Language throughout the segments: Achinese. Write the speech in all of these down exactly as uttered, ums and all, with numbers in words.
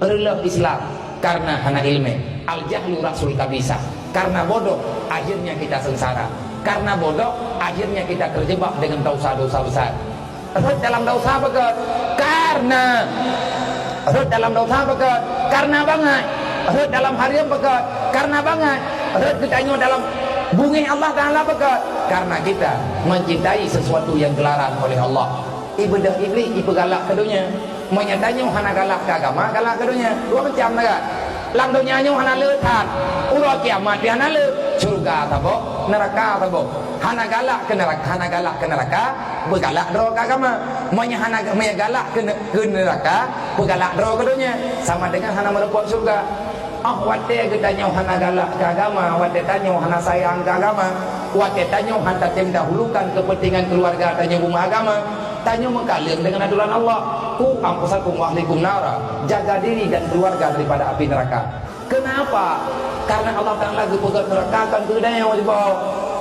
Reuloh Islam karena hana ilmu. Al-jahlu ra'sul kabisah. Karena bodoh, akhirnya kita sengsara. Karena bodoh, akhirnya kita terjebak dengan dosa-dosa besar. Rhot dalam dosa beugöt karena, rhot dalam dosa beugöt karena bangai. Rhot dalam hareuem beugöt karena bangai. Rhot geutanyoe dalam bungéh Allah Taala beugöt karena kita mencintai sesuatu yang dilarang oleh Allah. Ibeudôh Iblih ipeugalak keu donya. Meunyoe tanyoe hana galak keu agama, galak keu donya. Dua macam na kan? Lam donya nyoe hana le that. Uroe kiamat pih hana le. Syurga saboh, neuraka saboh. Hana galak keu neuraka, hana galak keu neuraka, beugalak droe keu agama. Meunyoe hana, meunyoe galak keu ne-, keu neuraka, beugalak droe keu donya. Sama dengan hana meurumpok syurga. Ah, watée geutanyoe hana galak keu agama, watée tanyoe hana sayang keu agama, watée tanyoe hana tatem dahulukan kepentingan keluarga tanyoe beumeuagama, tanyoe meukaleueng dengan aturan Allah. "Qu anfusakum wa ahlikum nara." Jaga diri dan keluarga daripada api neraka. Kenapa? Karena Allah Taala geupeugah neuraka kon keu geutanyoe, sibawa.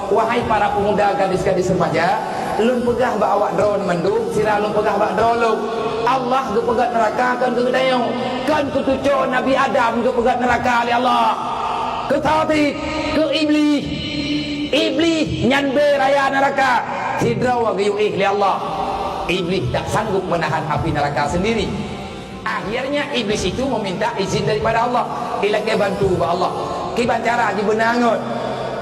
Wahai para pemuda, gadis-gadis remaja, lôn peugah bak awak droe mandum, sira lôn peugah bak droe lôn. Allah geupeugah neuraka kon keu geutanyoe, kon keu cucoe Nabi Adam geupeugah neuraka lé Allah. Keu Taufik, keu Iblih. Iblih nyan bée raya neuraka, sidroe geuyue éh lé Allah. Iblih tak sanggup menahan api neraka sendiri. Akhirnya Iblis itu meminta izin daripada Allah. Ilakée bantu bak Allah. Kiban cara jibeuna ngon.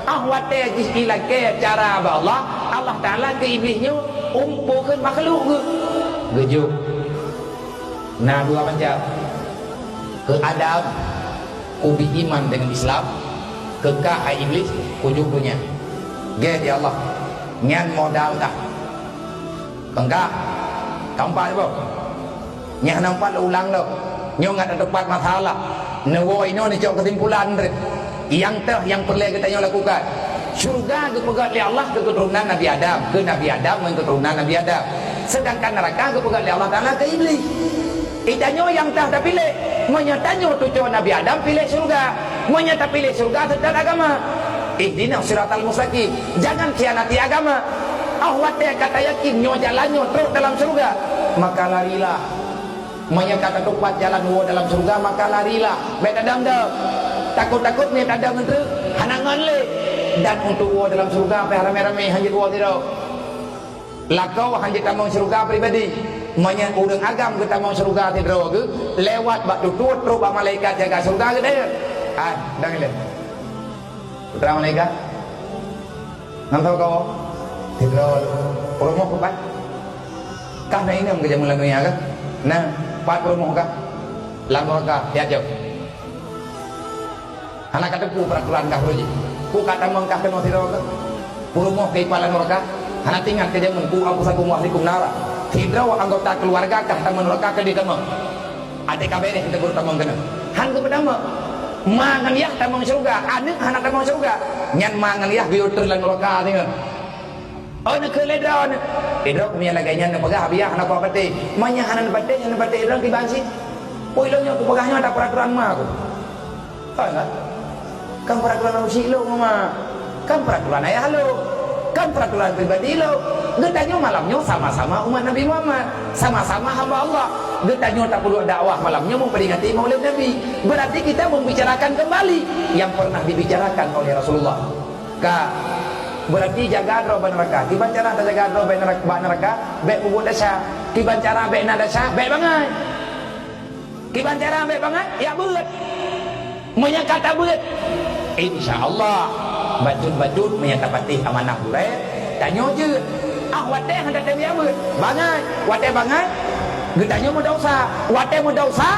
Ah watée jih ilakée cara bak Allah, Allah Taala keu Iblis nyoe umpokon makhluk geuh. Geujok. Na dua macam. Keu Adam, kubi iman dengan Islam, keu ka hai Iblis, kujok donya. Gét di Allah. Nyan modal tah. Peungkah. Keempat boh. Nyang nampak ulang lom. Nyoe ngat tepat masalah. Neuwoe inoe neucok keusimpulan rot. Nyang teuh nyang peureulée geutanyoe lakukan. Syurga geupeugét lé Allah keu keuturonan Nabi Adam, keu Nabi Adam ngon keuturonan Nabi Adam. Sedangkan neuraka geupeugét lé Allah Taala keu Iblih. Geutanyoe nyang teuh tapiléh. Meunyoe tanyoe cucoe Nabi Adam piléh syurga. Meunyoe tapiléh syurga sesat agama. Ihdinas siratal mustaqim. Jangan khianati agama. Ah watée ka tayakin nyoe jalan nyoe trok dalam syurga, maka larilah. Meunyoe ka tatupat jalan woe dalam syurga, maka larilah. Bék tadong-dong. Takot-takot meunyoe tadong ngon treuk, hana ngon lé. Dan untuk woe dalam syurga, payah ramé-ramé hana jeuet woe sidroe. Lakoe hana jeuet tamong syurga pribadi. Meunyoe ureuëng agam geutamong syurga sidroe geuh, lewat bak tutoe trok bak malaikat jaga syurga geuh deh. Ah, dong ilée. Putra malaikat. Ngon soe kawoe? Sidroe. Peurumoh keupat? Kah na inong keu jameun lam donya kah? Na, pat peurumoh kah? Lam nuraka, siat jaweueb. Hana ka teupeu peuraturan kah uroe jih. Peue ka tamong kah keunoe sidroe kah? Peurumoh keu ipat lam nuraka? Hana teuingat keu jameun, "Qu anfusakum wa ahlikum nara." Sidroe anggota keuluwarga kah tamong nuraka keu ditamong. Até ka béréh teuh baru tamong keunoe. Han geupeutamong. Ma ngon yah tamong syeuruga, aneuëk hana tamong syeuruga. Nyan ma ngon yah geuyue treun lam nuraka singoh. Oh, neukheun lé droeneuh. Eh, droe, meunyo lagée nyan neupeugah, biah hana kupatéh. Meunyo hana neupatéh, nyan neupatéh droe kiban cit. Peue lôn nyoe kupeugah nyoe ata peuraturan ma ku. Kon kan? Kan peuraturan ureuëng syik lôn, Mak. Kan peuraturan ayah lôn. Kan peuraturan pribadi lôn. Geutanyoe malam nyoe sama-sama umat Nabi Muhammad. Sama-sama hamba Allah. Geutanyoe tapeuduek dakwah malam nyoe memperingati Maulid Nabi. Berarti kita membicarakan kembali yang pernah dibicarakan oleh Rasulullah. Ka. Berarti jaga droe bak neuraka. Kiban cara tajaga droe bak neuraka, bak neuraka, bék peubuet desya. Kiban cara bék na desya, bék bangai. Kiban cara bék bangai, jak beuet. Meunyo ka tabeuet, insya Allah, bacut-bacut meunyo tapatéh amanah gurée, tanyoe jeuet. Ah, watée hana tatem jak beuet, bangai. Watée bangai, geutanyoe meudesya. Watée meudesya,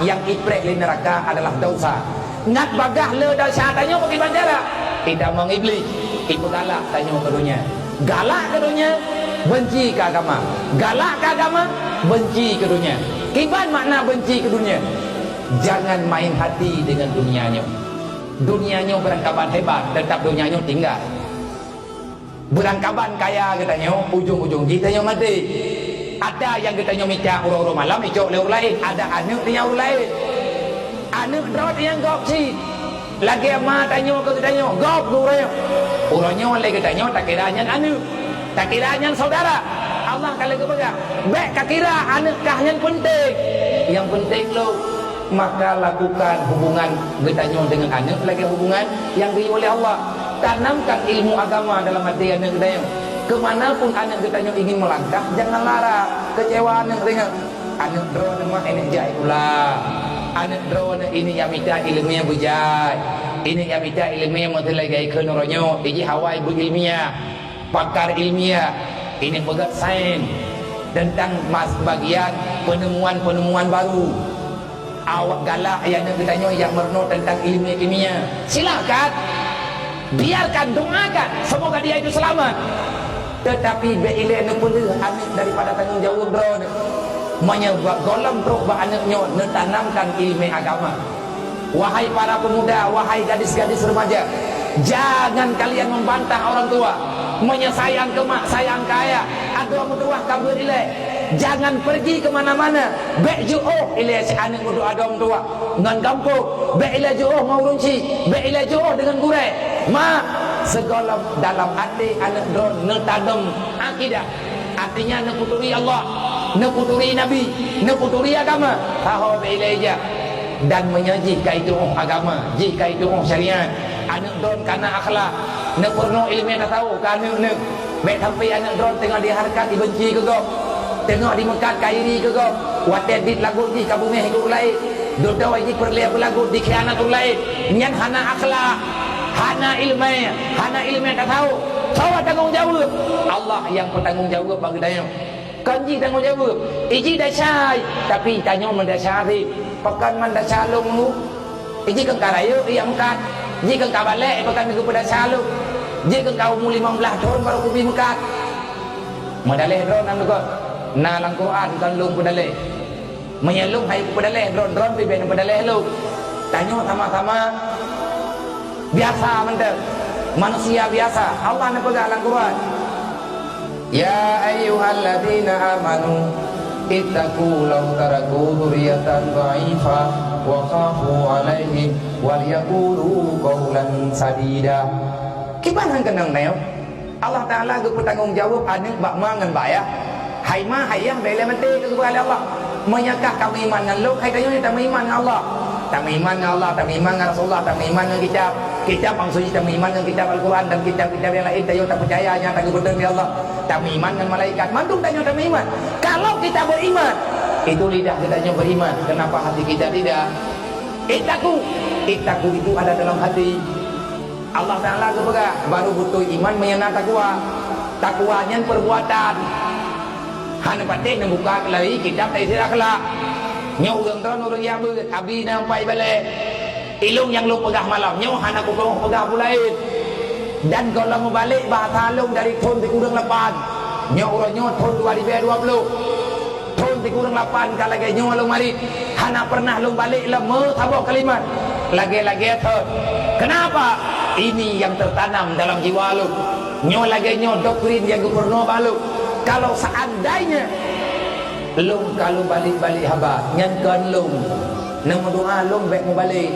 nyang ipreh lé neuraka adalah desya. Ngat bagaih le desya tanyoe bak kiban cara. Itamong Iblih, ipeugalak tanyoe keu donya. Galak keu donya, beunci keu agama. Galak keu agama, beunci keu donya. Kiban makna beunci keu donya? Jangan main hati dengan dunia nyoe. Dunia nyoe beurangkaban hebat, teutap donya nyoe tinggai. Beurangkaban kaya geutanyoe, ujong-ujong jih tanyoe maté. Ada nyang geutanyoe mita uroe-uroe malam icok lé ureuëng laén, ada aneuëk tanyoe ureuëng laén. Aneuëk droe nyang gob cit. Lagée ma tanyoe keu geutanyoe, gob keu ureuëng nyoe. Uroe nyoe lé geutanyoe takira nyan aneuëk, takira nyan saudara. Allah ka lheueh geupeugah, bék kakira aneuëk kah nyan peunteng. Nyang peunteng lôn. Maka lakukan hubungan geutanyoe deungon aneuk lagée hubungan nyang geuyue lé Allah. Tanamkan ilmu agama dalam até aneuk geutanyoe. Keumanapun aneuk geutanyoe ingin melangkah, jangan lara, kecewa aneuk deungon. Aneuk droeneuh mak inong jai pula. Aneuk droeneuh inong nyang mita ileumé beujai. Inong nyang mita ileumé meuteulai lagée kheun uroe nyoe, iji hawa beuilmiah, pakar ilmiah, inong peugah sains tentang mas-, bagian penemuan-penemuan baru. Awak galak ayah aneuk geutanyoe nyang meurunoe tentang ilmu kimia. Silakan. Biarkan, doakan. Semoga dia itu selamat. Tetapi bék ilée neupeuleueh aneuk daripada tanggong jaweueb droeneuh. Meunyoe bak gohlom trok bak aneuk nyoe neutanamkan ilmu agama. Wahai para pemuda, wahai gadis-gadis remaja, jangan kalian membantah orang tua. Meunyoe sayang keu mak, sayang keu ayah, adoe meutuwah ka beuet ilée. Jangan pergi ke mana-mana. Bék jiôh ilée si aneuk meudoa dong tuak ngon gampông. Bék ilée jiôh ngon ureuëng chik. Bék ilée jiôh deungon gurée. Mak, sigohlom dalam até aneuk droeneuh neutanom akidah. Artinya, neuputuri Allah, neuputuri Nabi, neuputuri agama. Saho bék ilée ijak. Dan meunyoe jih ka ituôh agama, jih ka ituôh syariat, aneuk droeneuh kana akhlak, neupeurunoe ileumé tasawuf keu aneuk-aneuk. Bék sampai aneuk droeneuh teungoh dihareukat ibenci keu gob, teungoh dimeukat ka iri keu gob, watée biet lagot jih ka beungéh keu ureuëng laén, dudoe jih peureulée beulagot dikhianat ureuëng laén. Nyan hana akhlak, hana ileumé, hana ileumé tasawuf. Soe tanggong jaweueb? Allah nyang peutanggong jaweueb bak geutanyoe. Kon jih tanggong jaweueb. Iji desya, tapi tanyoe meudesya sih. Pakon man desya lôn nunggu? Iji keu ka rayeuk nyang meukat. Jih keu ka balek, pakon geupeu desya lôn? Jih keu ka umu limong blaih thon barô kubi meukat. Meudaleh droeneuh nan leugot. Na lam Quran kon lôn peudaleh. Meunyoe lôn hai peudaleh droeneuh, droeneuh pih bék neupeudaleh lôn. Tanyoe sama-sama biasa mantong. Manusia biasa. Allah neupeugah lam Quran, "Ya ayyuhalladzina amanu ittaqu law taraku dzurriyyatan dha'ifah wa khafu 'alaihim wal yaqulu qaulan sadida." Kiban han keunong nyoe? Allah Taala geupeutanggong jaweueb aneuk bak ma ngon bak ayah. Hai ma, hai yah, bék lé maté keu geupeugah lé Allah. Meunyoe kah ka meuiman ngon lôn, hai tanyoe tameuiman ngon Allah. Tameuiman ngon Allah, tameuiman ngon Rasulullah, tameuiman ngon kitab. Kitab maksud jih tameuiman ngon kitab Al-Quran dan kitab-kitab nyang laén, tanyoe tapeucaya nyang ka geubeuteun lé Allah. Tameuiman ngon malaikat, mandum tanyoe tameuiman. Kalau kita beriman, itu lidah geutanyoe beriman, kenapa hati kita tidak? Ittaqu, ittaqu itu ada dalam hati. Allah Taala geupeugah, baru beutôi iman meunyoe na takwa. Takwa nyan peurbuatan. Hana patéh neubuka lé kitab Taisir Akhlak. Nyoe ureuëng droeneuh ureuëng nyang beuet, abi na empat balek. Ilôn nyang lôn peugah malam nyoe hana kupeugah peue laén. Dan gohlom mubalek bahasa lôn dari thon sikureueng lapan. Nyoe uroe nyoe thon dua ribèe dua ploh. Thon sikureueng lapan ka lagée nyoe lôn marit, hana pernah lôn balek lom meusaboh kalimat. Lagée-lagée thon. Kenapa? Ini yang tertanam dalam jiwa lôn. Nyoe lagée nyoe doktrin nyang geupeurunoe bak lôn. Kalau seandainya lôn ka lôn balek-balek haba, nyan kon lôn. Neumeudoa lôn bék mubalek.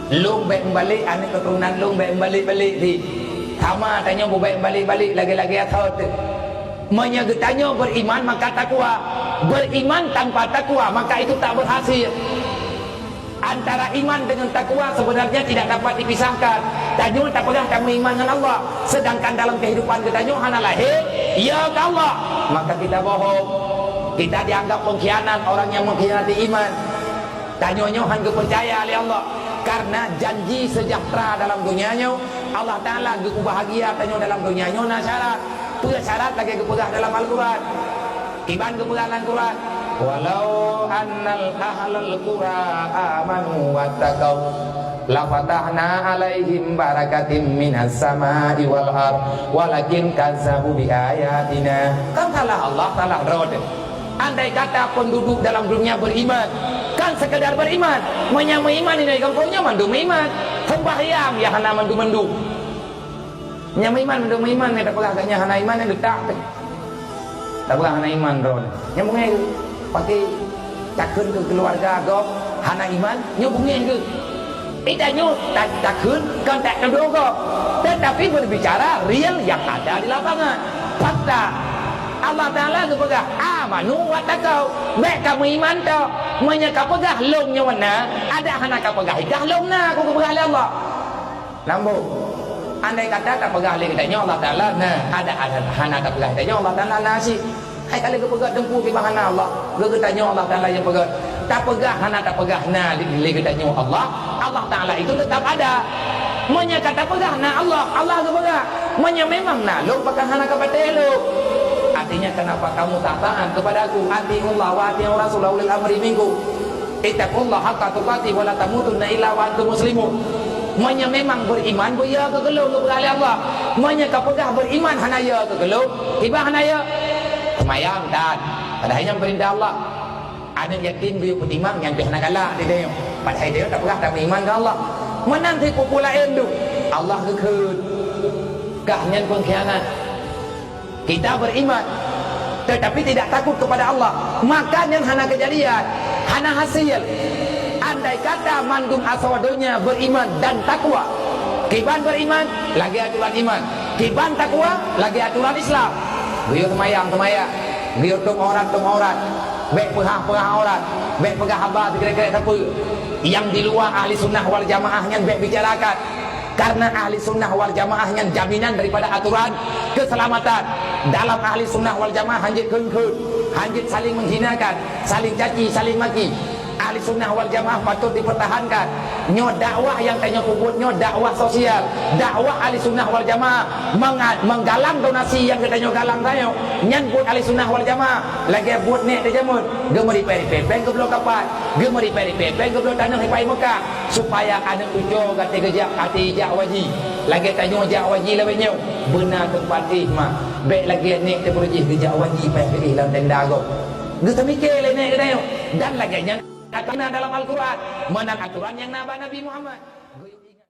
Lôn bék mubalek, aneuk keuturonan lôn bék mubalek-balek sih. Sama tanyoe bubék mubalek-balek lagée-lagée thon. Meunyoe geutanyoe beriman, maka takwa. Beriman tanpa takwa, maka itu tak berhasil. Antara iman dengan takwa sebenarnya tidak dapat dipisahkan. Tanyoe tapeugah tameuiman ngon Allah, sedangkan dalam kehidupan geutanyoe hana lahé, ya keu Allah. Maka kita bohong. Kita dianggap pengkhianat, orang yang mengkhianati iman. Tanyoe nyoe han geupeucaya lé Allah. Karena janji sejahtera dalam dunia nyoe, Allah Taala geupeubahagia tanyoe dalam dunia nyoe na syarat. Peue syarat lagée geupeugah dalam Al-Quran? Kiban geupeugah lam Quran, "Walau annal ahlal qura amanu wattaqau, lafatahna 'alaihim barakatim minas sama'i wal ard, walakin kazzabu bi ayatina." Kan salah Allah, salah droe. Andai kata penduduk dalam dunia beriman, kan sekedar beriman, meunyoe meuiman inong gampông nyoe mandum meuiman, sembahyang ya hana mandum-mandum. Nyang meuiman mandum meuiman, nyang tapeugah geuh nyan hana iman, nyang geutak teuh. Tapeugah hana iman droe. Nyang beungéh geuh, paké takheun keu keuluwarga gob hana iman, nyoe beungéh geuh. Ita nyoe ta-, takheun kon tatudoe gob, tetapi berbicara real yang ada di lapangan. Fakta. Allah Taala geupeugah, "Am." Amanu wattaqau, bèk ka meuiman tok. Meunyoe ka peugah lôn nyoe na, adak hana ka peugah i kah lôn na, ka geupeugah lé Allah. Lambok. Andai kata tapeugah lé geutanyoe Allah Taala na, adak hana tapeugah geutanyoe Allah Taala na cit. Hai ka lheueh geupeugah teungku kiban hana Allah, geu-, geutanyoe Allah Taala nyang peugah. Tapeugah hana tapeugah na lé, lé geutanyoe Allah, Allah Taala itu tetap ada. Meunyoe ka tapeugah na Allah, Allah geupeugah. Meunyoe memang na lôn, pakon hana ka patéh lôn? Artinya, kenapa kamu tak taat kepada Aku? Atiullah wa atiur rasul wa ulil amri minkum. Ittaqullaha haqqa tuqatih wa la tamutunna illa wa antum muslimun. Meunyoe memang beriman, beuyo keu lôn, geupeugah lé Allah. Meunyoe ka peugah beriman hana yo keu lôn, kiban hana yo? Seumayang, taat. Padahai nyan peurintah Allah. Aneuk yatim geuyue peutimang nyan pih hana galak di tanyoe. Padahai tanyoe tapeugah tameuiman keu Allah. Meunan si pupu laén duek, Allah geukheun. Kah nyan pengkhianat. Kita beriman, tetapi tidak takut kepada Allah. Maka nyan hana keujadian, hana hasil. Andai kata mandum asoe donya beriman dan takwa, kiban beriman lagèe aturan iman, kiban takwa lagèe aturan Islam. Geuyue seumayang, seumayang. Geuyue tutup aurat, tutup aurat. Bèk peuhah, peuhah aurat. Bèk peugah haba sikrek-krek sapeue. Nyang di luwa Ahli Sunnah wal Jamaah nyan bèk bicarakan. Karena Ahli Sunnah wal Jamaah nyan jaminan daripada aturan keselamatan. Dalam Ahli Sunnah wal Jamaah hanjeuet kheun-kheun, hanjeuet saling menghinakan, saling caci, saling maki. Ahli Sunnah wal Jamaah patut dipertahankan. Nyoe dakwah nyang tanyoe peubuet nyoe dakwah sosial, dakwah Ahli Sunnah wal Jamaah. Menga-, menggalang donasi nyang geutanyoe galang tanyoe, nyan buet Ahli Sunnah wal Jamaah. Lagèe buet nèk di jameun, geumeuripèe-ripèe pèng geubloe kapai, geumeuripèe-ripèe pèng geubloe tanoh i Mekah, supaya aneuk cucoe gata geujak até jak haji. Lagèe tanyoe jak haji lawét nyoe, beuna teumpat éh mak. Bèk lagèe nèk teupeu jih geujak haji payah geuéh lam tenda gob. Geuseumiké lé nèk geutanyoe. Dan lagèe nyan aturan dalam Al-Quran, meunan aturan nyang na bak Nabi Muhammad.